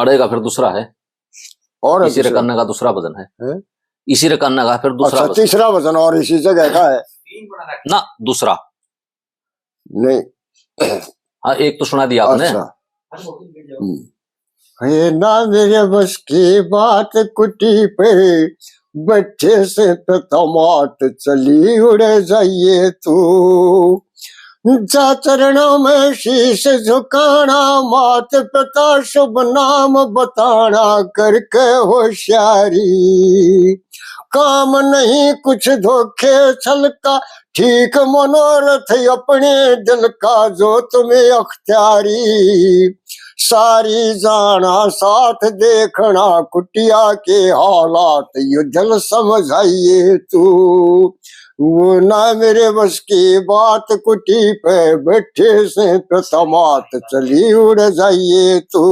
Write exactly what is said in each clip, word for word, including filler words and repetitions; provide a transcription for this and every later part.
अड़े का फिर दूसरा है। और है इसी दूसरा? रकाना का दूसरा भजन है। हैं? इसी रकाना का फिर दूसरा अच्छा, भजन। तीसरा भजन और इसी जगह का है? ना, दूसरा। नहीं। हाँ, एक तो सुना दिया आपने। अच्छा। हम्म। ये ना मेरे बस की बात कुटी पे, बैठे से प्रथमात चली उड़ जाइए तू। जा चरणों में शीश झुकाना, मात पिता शुभ नाम बताना, करके होशियारी। काम नहीं कुछ धोखे छल का, ठीक मनोरथ अपने दिल का, जो तुम्हें अख्तियारी। सारी जाना साथ देखना, कुटिया के हालात ये दिल समझाइए तू। वो ना मेरे बस की बात, कुटी पे बैठे से प्रथमात चली उड़ जाइए तू।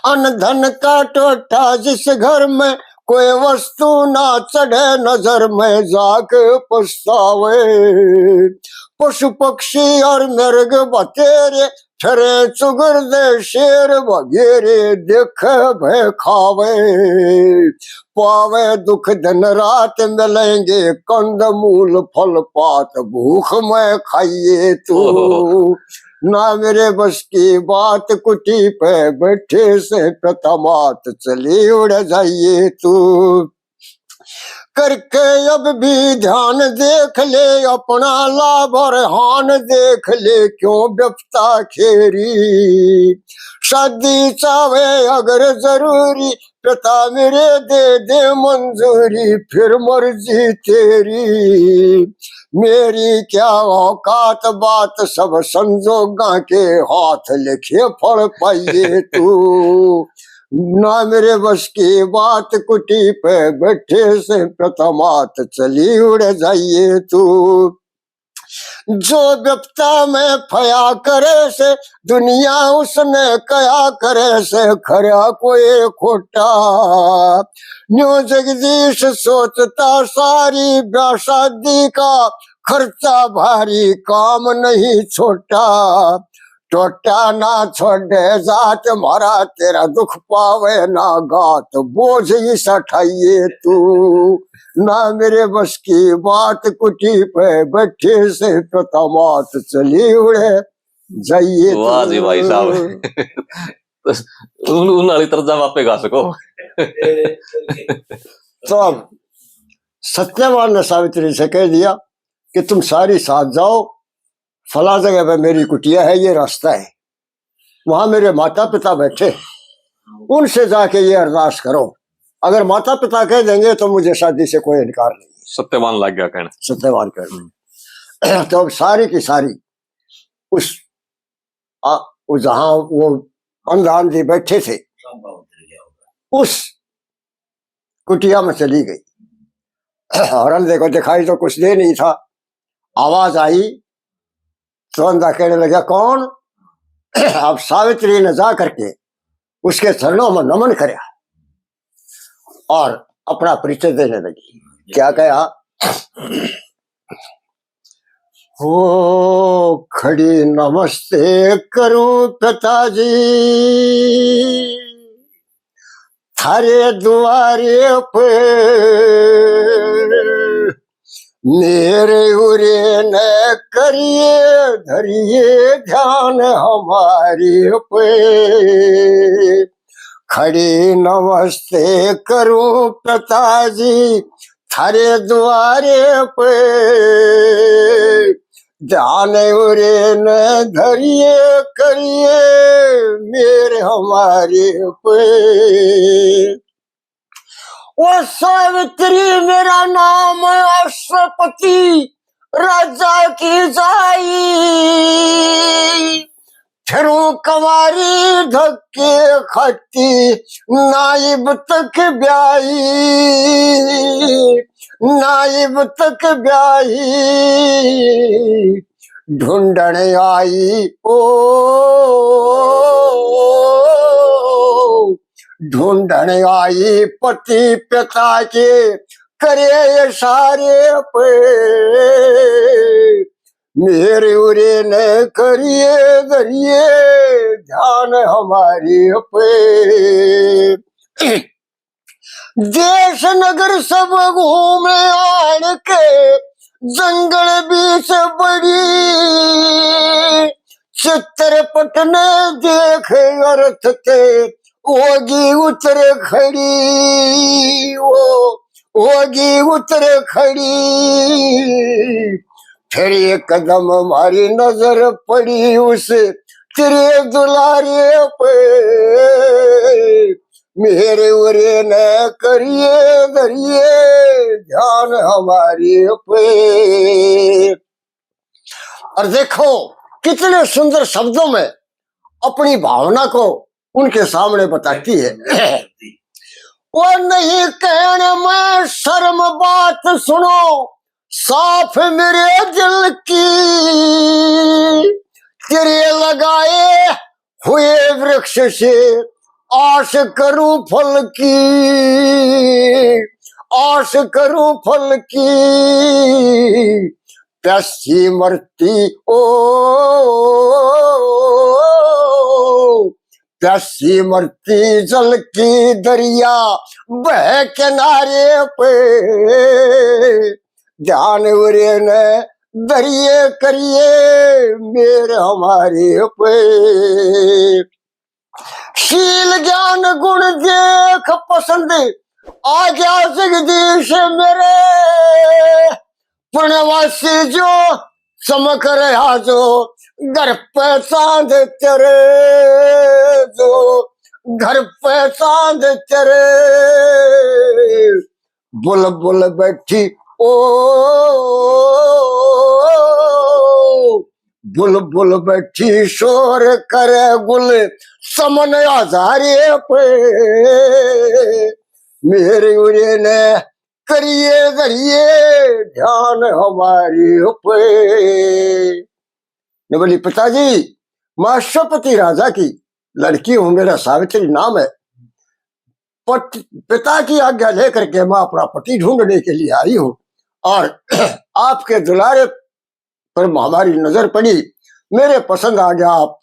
अन धन का टोटा जिस घर में, कोई वस्तु ना चढ़े नजर में, जाके पछतावे। पशु पक्षी और मृग बतेरे, फिरे चुगरदे शेर बगेरे, देखे भय खावे। पावे दुख दिन रात मिलेंगे, कंद मूल फल पात भूख में खाइए तू। ओहो। ना मेरे बस की बात, कुटी पे बैठे से प्रथमात चली उड़ जाइए तू। करके अब भी ध्यान देख ले, अपना लाभ और हान देख ले, क्यों विपता खेरी। शादी चावे अगर जरूरी, पिता मेरे दे दे मंजूरी, फिर मर्जी तेरी। मेरी क्या औकात बात, सब संजोगा के हाथ लिखे फल पाइए तू। ना मेरे बस की बात, कुटी पे बैठे से प्रथमात चली उड़ जाइए तू। जो विपता में फया करे से, दुनिया उसने कया करे से, खरा कोई खोटा। न्यू जगदीश सोचता सारी, ब्याह शादी का खर्चा भारी, काम नहीं छोटा। टोटा ना छोड़े जात म्हारा, तेरा दुख पावे ना गात, बोझ इसा ठाइए तू। ना मेरे बस की बात, कुटी पे बैठे से प्रथमात चली उड़े जाइए वाह तू। जी भाई साहब। उन, उन वाली तर्जा आप पे गा सको। तो अब सत्यवान ने सावित्री से कह दिया कि तुम सारी साथ जाओ, फला जगह पे मेरी कुटिया है, ये रास्ता है, वहां मेरे माता पिता बैठे, उनसे जाके ये अरदास करो। अगर माता पिता कह देंगे तो मुझे शादी से कोई इनकार नहीं। सत्यवान लग गया कहने। सत्यवान कहने। हम्म। तो अब सारी की सारी उस, आ, उस जहां वो अंधा अंधी बैठे थे, उस कुटिया में चली गई। और अंधे को दिखाई तो कुछ दे नहीं था। आवाज आई तो अंधा कहने लगा, कौन? अब सावित्री ने जा करके उसके चरणों में नमन करया और अपना परिचय देने लगी। क्या कहा? हो खड़ी नमस्ते करूं पिताजी, थारे द्वारे पे मेरे उरे न करिए, धरिए ध्यान हमारे पे। खड़ी नमस्ते करूं पिताजी थारे द्वारे पे, ध्यान उरे न धरिए करिए मेरे हमारे पे। ओ सावित्री मेरा नाम अश्वपति राजा की जाई, फिरूं कंवारी धक्के खाती, नाइब तक ब्याही, नाइब तक ब्याही, ढूंढण आई ओ, ढूंढण आई पति पिता के करे इशारे पे। मेरे उरे न करिए धरिए ध्यान हमारे पे। देश नगर सब घूम आन के जंगल बीच बड़ी चित्रपट ने देख अर्थ ते होगी उतर खड़ी, वो होगी उतर खड़ी। फिर एक कदम हमारी नजर पड़ी उस तेरे दुलारे पे। मेरे उरे न करिए धरिए ध्यान हमारे पे। और देखो, कितने सुंदर शब्दों में अपनी भावना को उनके सामने बताती है। वो नहीं कहने में शर्म बात सुनो, साफ मेरे दिल की। तेरे लगाए हुए वृक्ष से आस करूं फल की, आस करूं फल की। प्यासी मरती ओ, प्यासी मरती जल की दरिया बह किनारे पे। ध्यान उरे न धरिए करिए मेर हमारे पे। शील ज्ञान गुण देख पसंद आ गया जगदीश मेरे। पुण्यवासी जो चमक रहा जो घर पे चांद तेरे, जो घर पे चांद तेरे। बुलबुल बैठी ओ, बुलबुल बैठी शोर करे गुल समन हजारे पे। मेरे उरे ने करिए धरिए ध्यान हमारे पे। ने बोली, पिताजी, मैं अश्वपति राजा की लड़की हूँ, मेरा सावित्री नाम है। पत-, पिता की आज्ञा लेकर के मैं अपना पति ढूंढने के लिए आई हूँ और आपके दुलारे पर हमारी नजर पड़ी, मेरे पसंद आ गया, आप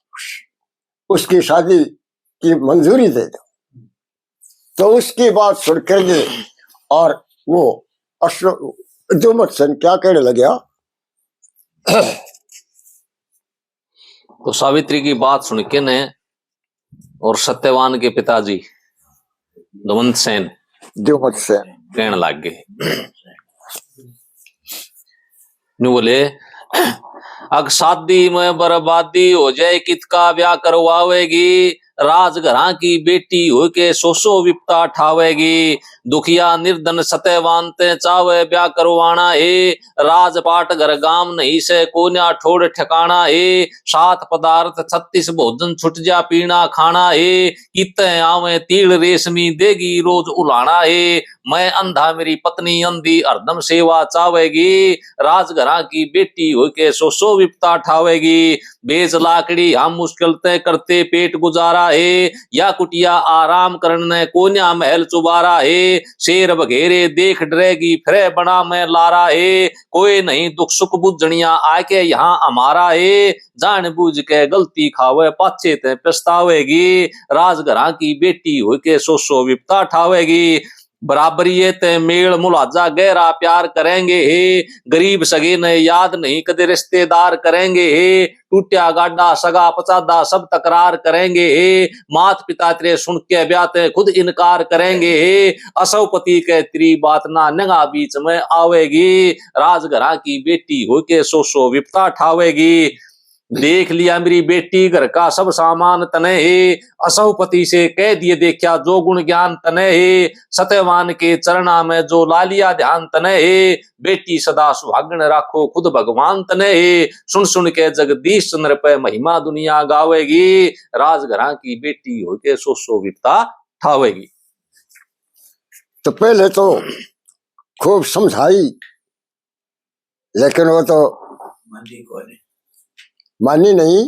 उसकी शादी की मंजूरी दे दो। तो उसकी बात सुन करके और वो अश्व-, द्युमत सेन क्या कहने लग्या? तो सावित्री की बात सुन के ने और सत्यवान के पिताजी द्युमत सेन द्युमत सेन कहने लग गए, न्यू बोले, अक शादी में बर्बादी हो जाए, कितका ब्याह करवावेगी? राजघरां की बेटी हो के सौ सौ विपता ठावेगी। दुखिया निर्धन सत्यवान ते चावे ब्याह करवाना है। राजपाट घर गाम नहीं से कोन्या ठोड़ ठिकाना है। सात पदार्थ छत्तीस भोजन छुट जा पीना खाना है। किते आवे तील रेशमी देगी रोज उलाना है। मैं अंधा मेरी पत्नी अंधी हरदम सेवा चावेगी। राजघरां की बेटी हो के सौ सौ विपता ठावेगी। बेच लाकड़ी हम मुश्किल ते करते पेट गुजारा है। या कुटिया आराम करने कोन्या महल चुबारा है। शेर बघेरे देख डरेगी फिरे बना में लारा है। कोई नहीं दुख सुख बुझनिया आके यहाँ हमारा है। जान बूझ के गलती खावे पाछे ते पछतावेगी। राजघरां की बेटी हो के सौ सौ विपता ठावेगी। बराबरी ते मेल मुलाजा गहरा प्यार करेंगे हे। गरीब सगे ने याद नहीं कदे रिश्तेदार करेंगे हे। टूटिया गाडा सगा पचादा सब तकरार करेंगे हे। मात पिता तेरे सुन के ब्याह ते खुद इनकार करेंगे हे। असहपति के तेरी बात ना नंगा बीच में आवेगी। राजघरां की बेटी हो के सौ सौ विपता ठावेगी। देख लिया मेरी बेटी घर का सब सामान तने हे। असहपति से कह दिए देखा जो गुण ज्ञान तने हे। सत्यवान के चरणा में जो ला लिया ध्यान तने हे। बेटी सदा सुहागण राखो खुद भगवान तने हे। सुन सुन के जगदीश चंद्र पे महिमा दुनिया गावेगी। राजघरां की बेटी हो के सौ सौ विपता ठावेगी। तो पहले तो खूब समझाई, लेकिन वो तो मानी नहीं।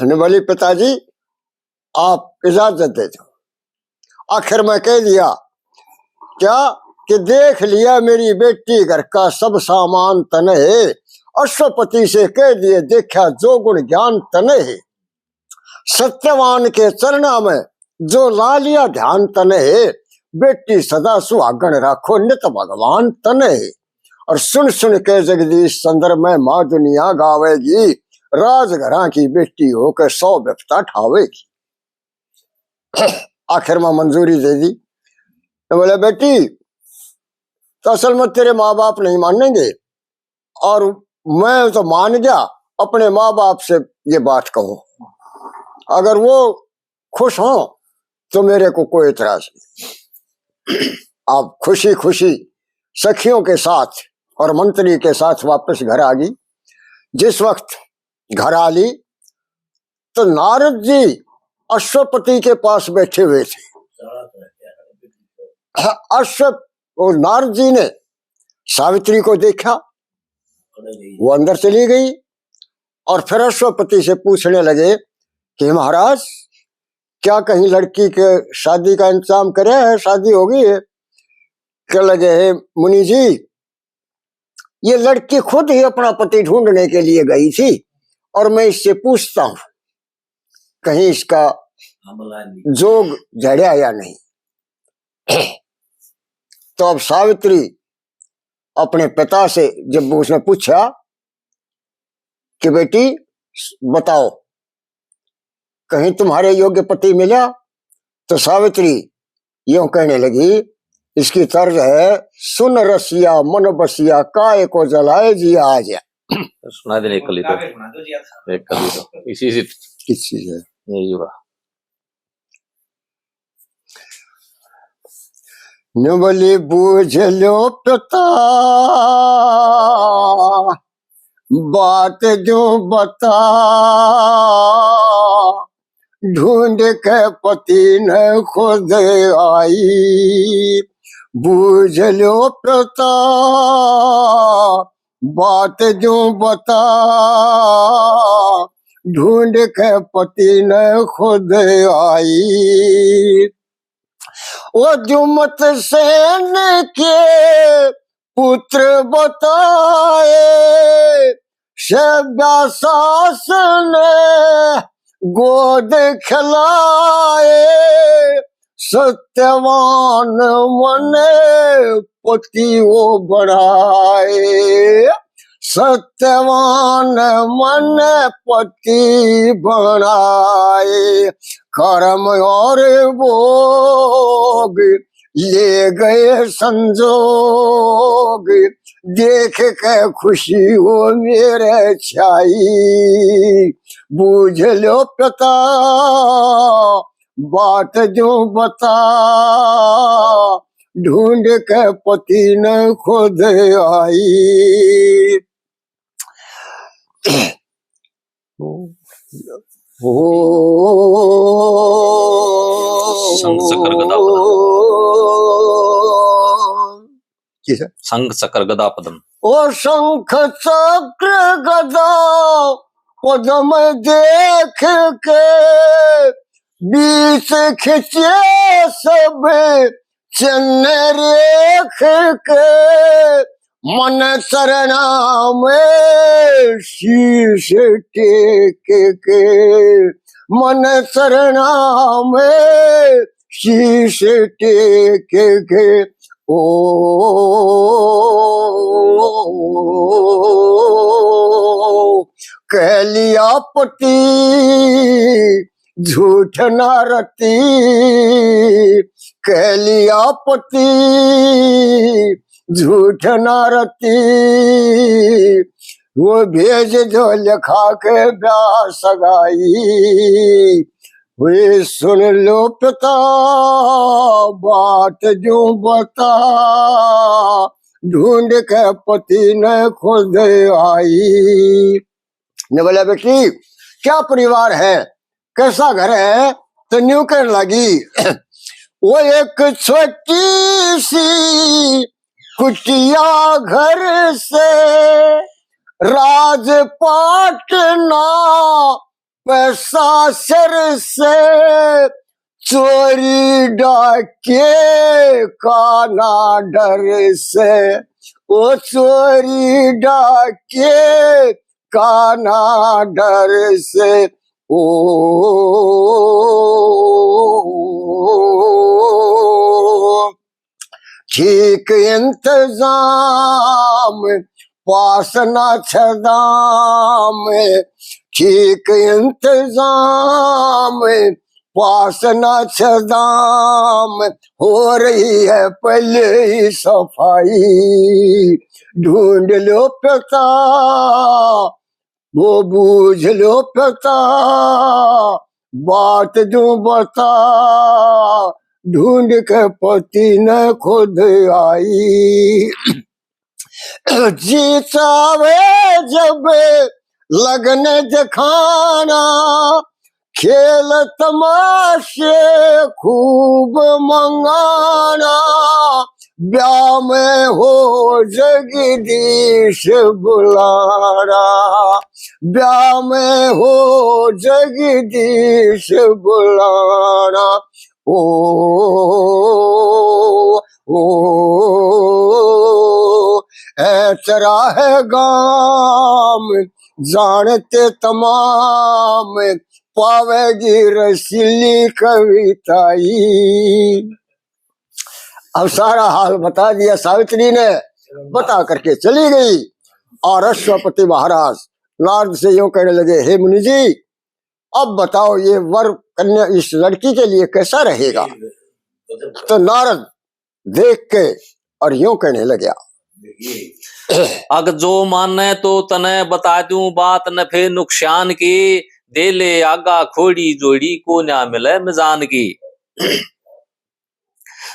ने बोली, पिताजी, आप इजाजत दे दो। आखिर में कह दिया क्या कि देख लिया मेरी बेटी घर का सब सामान तने हे। अश्वपति से कह दिए, देखा जो गुण ज्ञान तने है, सत्यवान के चरणा में जो ला लिया ध्यान तने है, बेटी सदा सुहागण राखो नित भगवान तने है। और सुन सुन के जगदीश चंद्र में माँ दुनिया गावेगी, राजघरां की बेटी होके सौ विपता ठावेगी। आखिर में मंजूरी दे दी। तो बोले, बेटी, तो असल में तेरे माँ बाप नहीं मानेंगे, और मैं तो मान गया, अपने माँ बाप से ये बात कहो, अगर वो खुश हो तो मेरे को कोई एतराज नहीं। आप खुशी खुशी सखियों के साथ और मंत्री के साथ वापस घर आ गई। जिस वक्त घर आ ली तो नारद जी अश्वपति के पास बैठे हुए थे। अश्व, वो नारद जी ने सावित्री को देखा, वो अंदर चली गई और फिर अश्वपति से पूछने लगे कि महाराज, क्या कहीं लड़की के शादी का इंतजाम करे है, शादी हो गई है? कह लगे, हे मुनि जी, ये लड़की खुद ही अपना पति ढूंढने के लिए गई थी और मैं इससे पूछता हूँ कहीं इसका जोग झड़या या नहीं। तो अब सावित्री अपने पिता से जब उसने पूछा कि बेटी, बताओ, कहीं तुम्हारे योग्य पति मिला? तो सावित्री यूं कहने लगी, इसकी तर्ज है, सुन रसिया मन बसिया, काय को जलाए जिया आ जा। सुना दे एक कली तो। एक कली तो। इसी से। किस चीज है? यही हुआ। न्यू बोली, बूझ लो पिता, बात जो बता, ढूंढ के पति न खुद आई। बूझ लो पिता, बात जो बता, ढूंढ के पति न खुद आई। ओ जुमत सेन के पुत्र बताए, से ब्यासास ने गोद खिलाए। सत्यवान मन पति वो बनाए, सत्यवान मन पति बनाए। कर्म और भोग ले गए संजोग, देख के खुशी हो मेरे छाई। बूझ लो पिता, बात जो बता, ढूंढ के पति न खुद आई। ओ, शंख चक्र गदा पद्म। जी सर। शंख चक्र गदा पद्म। ओ शंख चक्र गदा पद्म देख के, बीच खिंचे सब चिन्ह रेख के, मन चरणा में शीश टेक के, मन चरणा में शीश टेक के। ओ, कह लिया पति झूठ ना रति, कह लिया पति झूठ ना रति, वो भेज जो लिखा के ब्याह सगाई। वे सुन लो पिता, बात जो बता, ढूंढ के पति न खुद आई। ने बोला, बेटी, क्या परिवार है, कैसा घर है? तो न्यू कहने लगी, वो एक छोटी सी कुटिया घर से, राजपाट ना पैसा सिर से, चोरी डाके का ना डर से। ओ चोरी डाके का ना डर से, ओ ठीक इंतजाम पास ना छदाम, ठीक इंतजाम पास ना छदाम, हो रही है पहले ही सफाई। ढूंढ लो पता, वो बूझ लो पता, बात दूं बता, ढूंढ के पति न खुद आई। जी चावे जब लगन दिखाना, खेल तमाशे खूब मंगाना, ब्याह में हो जगदीश बुलाना, ब्याह में हो जगदीश बुलाना। ओ, ओ, ऐतरा है गाम जानते तमाम, पावेगी रसीली कविताई। अब सारा हाल बता दिया सावित्री ने, बता करके चली गई। और अश्वपति महाराज नारद से यूं कहने लगे, हे मुनि जी, अब बताओ ये वर कन्या इस लड़की के लिए कैसा रहेगा? तो नारद देख के और यूं कहने लग्या, अग जो माने तो तने बता दूं बात नफे नुकसान की, दे ले आगा खोड़ी जोड़ी को ना मिले मजान की।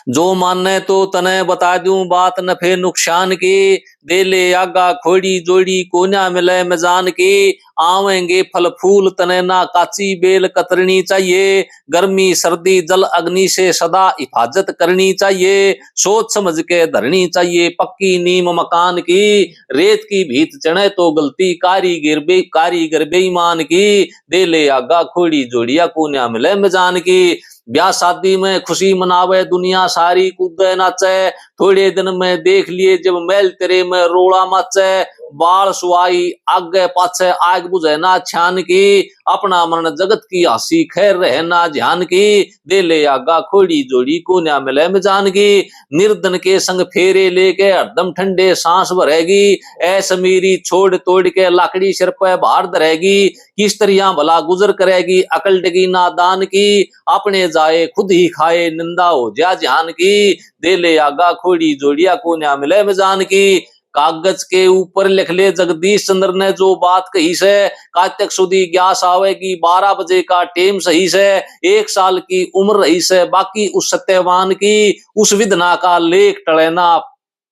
जो माने तो तने बता दूं बात नफे नुकसान की, दे ले आगा खोड़ी जोड़ी को ना मिले मजान की। आवेंगे फल फूल तने ना काची बेल कतरनी चाहिए, गर्मी सर्दी जल अग्नि से सदा हिफाजत करनी चाहिए, सोच समझ के धरनी चाहिए पक्की नीम मकान की। रेत की भीत चढ़े तो गलती कारीगर बे-, कारीगर बेईमान की, दे ले आगा खोड़ी जोड़िया को ना मिले मजान की। ब्याह शादी में खुशी मनावे दुनिया सारी कूदे नाचे, थोड़े दिन में देख लिए जब महल तेरे में रोला माचे, बाल सुआई आगे पाछे आग बुझे ना छान की, अपना मरण जगत की हंसी खैर रहे ना ध्यान की, दे ले आगा खोड़ी जोड़ी को ना मिले मजान की। निर्धन के संग फेरे लेके हरदम ठंडे सांस भरेगी, ऐस अमीरी छोड़ तोड़ के लाकड़ी सिर पे भार धरेगी, किस तरिया भला गुजर करेगी अकल डगी नादान की, अपने जाए खुद ही खाए निंदा हो जा जान की, दे ले आगा खोड़ी जोड़िया को ना मिले मजान की। कागज के ऊपर लिख ले जगदीश चंद्र ने जो बात कही से, कातक सुदी ग्यास आवेगी, बारह बजे का टेम सही से, एक साल की उम्र रही से बाकी उस सत्यवान की, उस विधना का लेख टले ना,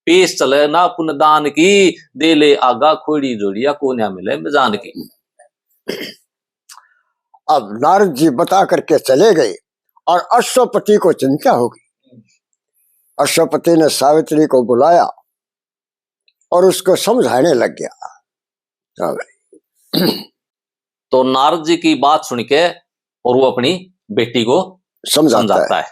पेश चले ना पुनदान की, दे ले आगा खोड़ी जोड़िया को ना मिले मजान की। अब नारद जी बता करके चले गए और अश्वपति को चिंता हो गई। अश्वपति ने सावित्री को बुलाया और उसको समझाने लग गया। हाँ भाई। तो नारद जी की बात सुन के और वो अपनी बेटी को समझाता समझाता है। है।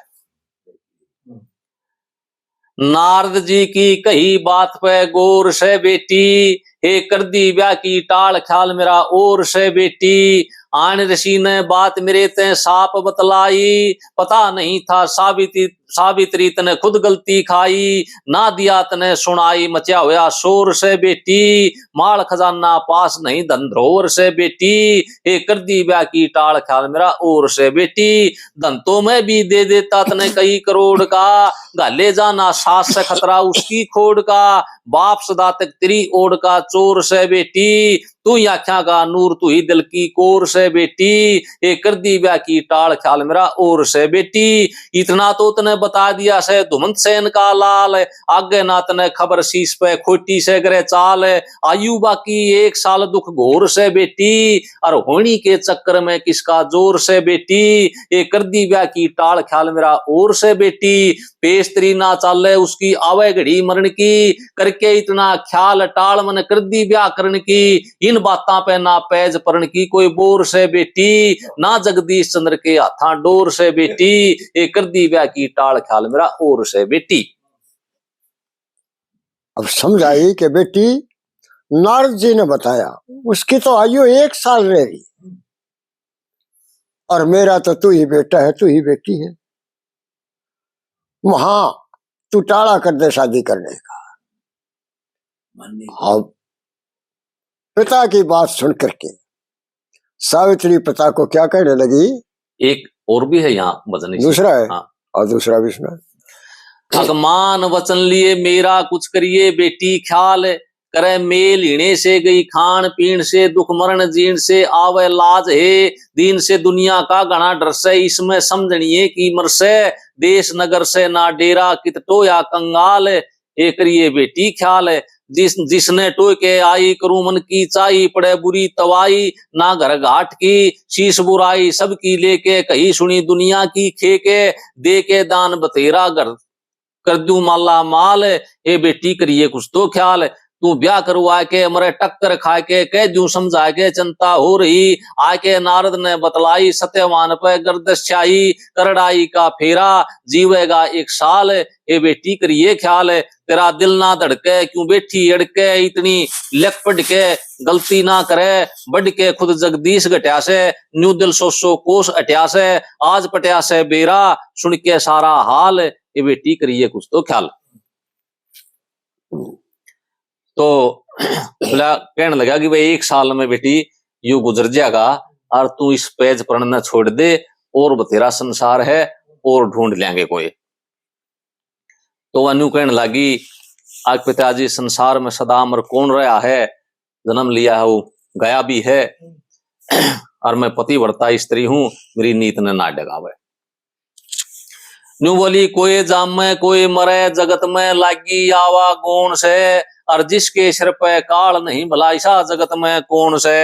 नारद जी की कही बात पे गौर से बेटी, हे कर दी ब्याह की टाल ख्याल मेरा और से बेटी। आन ऋषि ने बात मेरे ते साफ बतलाई, पता नहीं था सावित्री, सावित्री तने खुद गलती खाई, ना दिया तने सुनाई मचा होया शोर से बेटी। माल खजाना पास नहीं धन धरोहर से बेटी, हे कर दी ब्याह की टाल ख्याल मेरा और से बेटी। धन तो मैं भी दे देता तने कई करोड़ का, घाले जाना सास से खतरा उसकी खोड़ का, बाप सदा तक तेरी ओड़ का चोर से बेटी। तू ही आख्या का नूर, तू ही दिल की कोर से बेटी, ए कर दी ब्याह की टाल ख्याल मेरा और से बेटी। इतना तो तने बता दिया से धुमंत सेन का लाल, आगे ना तने खबर शीश पे खोटी से ग्रह चाल। आयु बाकी एक साल दुख घोर से बेटी, और होनी के चक्कर में किसका जोर से बेटी, ए कर दी ब्याह की टाल ख्याल मेरा और से बेटी। पेश तेरी ना चाले उसकी आवे घड़ी मरण की, करके इतना ख्याल टाल मन कर दी ब्याह करण की। इन बातां पे ना पैज परण की कोई बोर से बेटी, ना जगदीश चंद्र के हाथां डोर से बेटी, ए कर दी ब्याह की टाल ख्याल मेरा और से बेटी। अब समझ आई कि बेटी, नारद जी ने बताया, उसकी तो आयु एक साल रह रही, और मेरा तो तू ही बेटा है, तू ही बेटी है। वहां तू टाला कर दे शादी करने का। अब पिता की बात सुन करके सावित्री पिता को क्या कहने लगी? एक और भी है यहाँ भजन इसी। दूसरा है? हाँ। और दूसरा भी सुना। भगवान वचन लिए मेरा, कुछ करिए बेटी ख्याल। करे मेल हिणे से गई खान पीण से, दुख मरण जीण से आवे लाज। हे दीन से दुनिया का घना डर से, इसमें समझणिए की मर से। देश नगर से ना डेरा, कित टोया कंगाल। हे करिए बेटी ख्याल, जिस जिसने टोह के आई, करूं मन की चाही, पड़े बुरी तवाई। ना घर घाट की शीश बुराई, सबकी लेके कही सुनी दुनिया की खेके। दे के दान बतेरा, घर कर दूं माला माल। हे बेटी करिए कुछ तो ख्याल, तू ब्याह करवा के मरे टक्कर खा के, कह दूं समझा के चिंता हो रही। आके नारद ने बतलाई, सत्यवान पे गर्दश छाई, करड़ाई का फेरा, जीवेगा एक साल। हे बेटी करिए ख्याल, तेरा दिल ना धड़के, क्यों बैठी अड़के, इतनी लिख पढ़ के गलती ना करे, बढ़ के खुद जगदीश घट्या से, न्यू दिल सौ सौ कोस हट्या से, आज पट्या से बेरा, सुन के सारा हाल। हे बेटी करिए कुछ तो ख्याल। तो बोला, कहने लगा कि भाई, एक साल में बेटी यू गुजर जाएगा, और तू इस पैज परण ने छोड़ दे, और बतेरा संसार है, और ढूंढ लेंगे कोई। तो वह न्यू कहने लगी, आग पिताजी, संसार में सदा अमर कौन रहा है? जन्म लिया है वो गया भी है, और मैं पतिव्रता स्त्री हूँ, मेरी नीत ने ना डगावे। न्यू बोली, कोई जामे कोई मरे, जगत में लागी आवा कौन से? और जिसके सिर पे काल नहीं, भला ऐसा जगत में कौन से?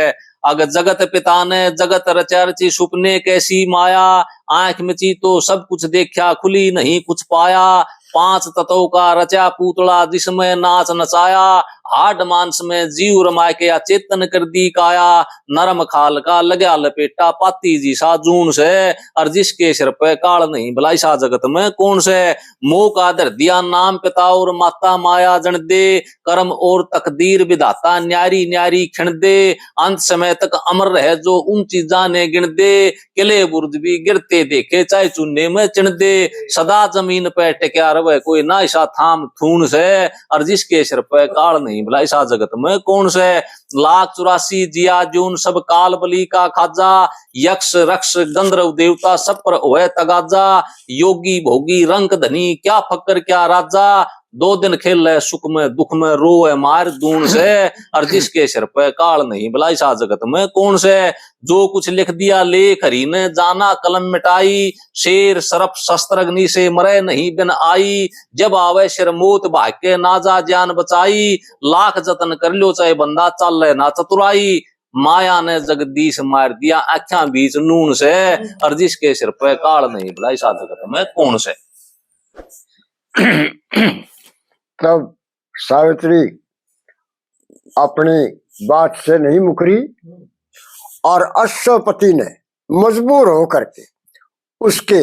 अग जगत पिता ने जगत रचा, रची सुपने कैसी माया, आंख मिची तो सब कुछ देखा, खुली नहीं कुछ पाया। पांच तत्व का रचा पुतला, जिसमें नाच नचाया, हाड मांस में जीव रमा के, अचेतन कर दी काया। नरम खाल का लग्या लपेटा, पाती जी सा जून से, और जिसके सिर पे काल नहीं, भला ऐसा जगत में कौन से? मोह का धर दिया नाम पिता और माता, माया जण दे, कर्म और तकदीर विधाता, न्यारी न्यारी खिण दे। अंत समय तक अमर रहे जो उन चीजां ने गिण दे, किले बुर्ज भी गिरते देखे, चाहे चूने में चिण दे। सदा जमीन पे टिक्या रहे कोई, ना ऐसा थाम थूण से, और जिसके सिर पे काल नहीं, भला ऐसा जगत में कौन से? लाख चौरासी जिया जून सब काल बलि का खाजा, यक्ष रक्ष गंधर्व देवता सब पर होए तगाजा। योगी भोगी रंक धनी, क्या फकर क्या राजा, दो दिन खेले सुख में दुख में रोए मार दूण से। और जिसके सिर पे काल नहीं, भला ऐसा जगत में कौन से? जो कुछ लिख दिया लेख हरि ने, जाना कलम मिटाई। शेर सर्प शस्त्र अग्नि से, मरे नहीं बिन आई। जब आवे सिर मौत भाग के, ना जा जान बचाई। लाख जतन कर लो चाहे बंदा, चाले ना चतुराई। माया ने जगदीश मार दिया, आख्या बीच नून से। और जिसके सिर पे काल नहीं, भला ऐसा जगत में कौन से? तब सावित्री अपनी बात से नहीं मुकरी, और अश्वपति ने मजबूर होकर के उसके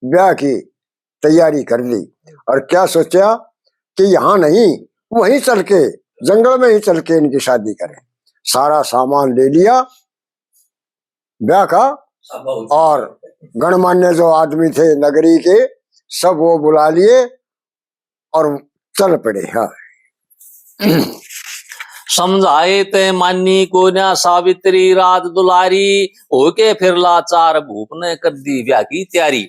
ब्याह की तैयारी कर ली। और क्या सोचा कि यहाँ नहीं, वहीं चल के, जंगल में ही चल के इनकी शादी करें। सारा सामान ले लिया ब्याह का, और गणमान्य जो आदमी थे नगरी के, सब वो बुला लिए और चल पड़े। हाँ। समझाए ते मानी कोन्या सावित्री राज दुलारी, होके फिर लाचार भूप ने कर दी ब्याह की तैयारी।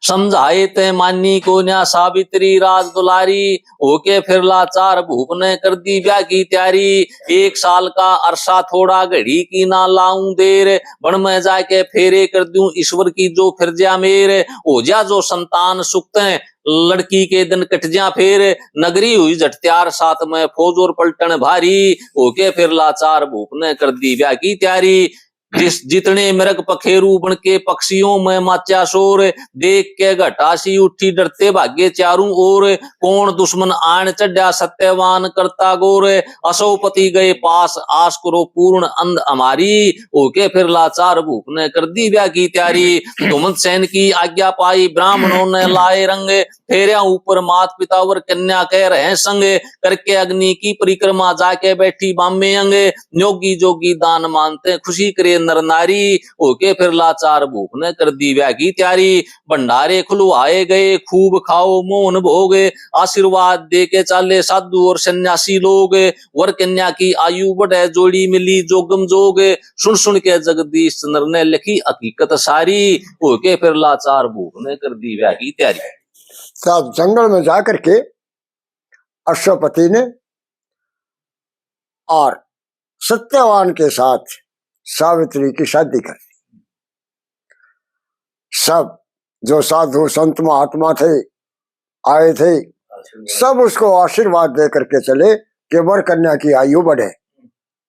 समझाए ते मानी कोन्या सावित्री राज दुलारी, होके फिर लाचार भूप ने कर दी ब्याह की तैयारी। एक साल का अरसा थोड़ा, घड़ी की ना लाऊं देर, बन में जाके फेरे कर दूं ईश्वर की जो फिर जा मेर। हो जा जो संतान सुख तै लड़की के दिन कट जा फेर, नगरी हुई झट तैयार, साथ में फौज और पलटन भारी। होके फिर लाचार भूप ने कर दी ब्याह की तैयारी। जिस जितने मृग पखेरू बन के पक्षियों में माचा शोर, देख के घटा सी उठी डरते भागे चारों ओर। कौन दुश्मन आन चढ़ा सत्यवान करता गोर, असोपति गए पास आस करो पूर्ण अंध हमारी। होके फिर लाचार भूप ने कर दी ब्याह की तैयारी। धुमत सेन की आज्ञा पाई ब्राह्मणों ने लाए रंग, फेरिया ऊपर मात पिता वर कन्या कह रहे संग। करके अग्नि की परिक्रमा जाके बैठी बामे अंग, न्योगी जोगी दान मानते खुशी करे नर नारी। होके फिर लाचार भूप ने कर दी ब्याह की तैयारी। भंडारे खुलवाए गए खूब खाओ मोहन भोग, आशीर्वाद दे के चाले साधु और सन्यासी लोग। वर कन्या की आयु बढ़े जोड़ी मिली जोगम जोग, सुन सुन के जगदीश चंद्र ने लिखी हकीकत सारी। होके फिर लाचार भूप ने कर दी ब्याह की तैयारी। तब जंगल में जाकर के अश्वपति ने और सत्यवान के साथ सावित्री की शादी कर दी। सब जो साधु संत महात्मा थे, आए थे, सब उसको आशीर्वाद दे करके चले कि वर कन्या की आयु बढ़े,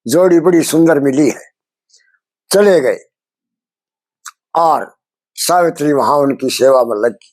जोड़ी बड़ी सुंदर मिली है। चले गए और सावित्री वहां उनकी सेवा में लगी।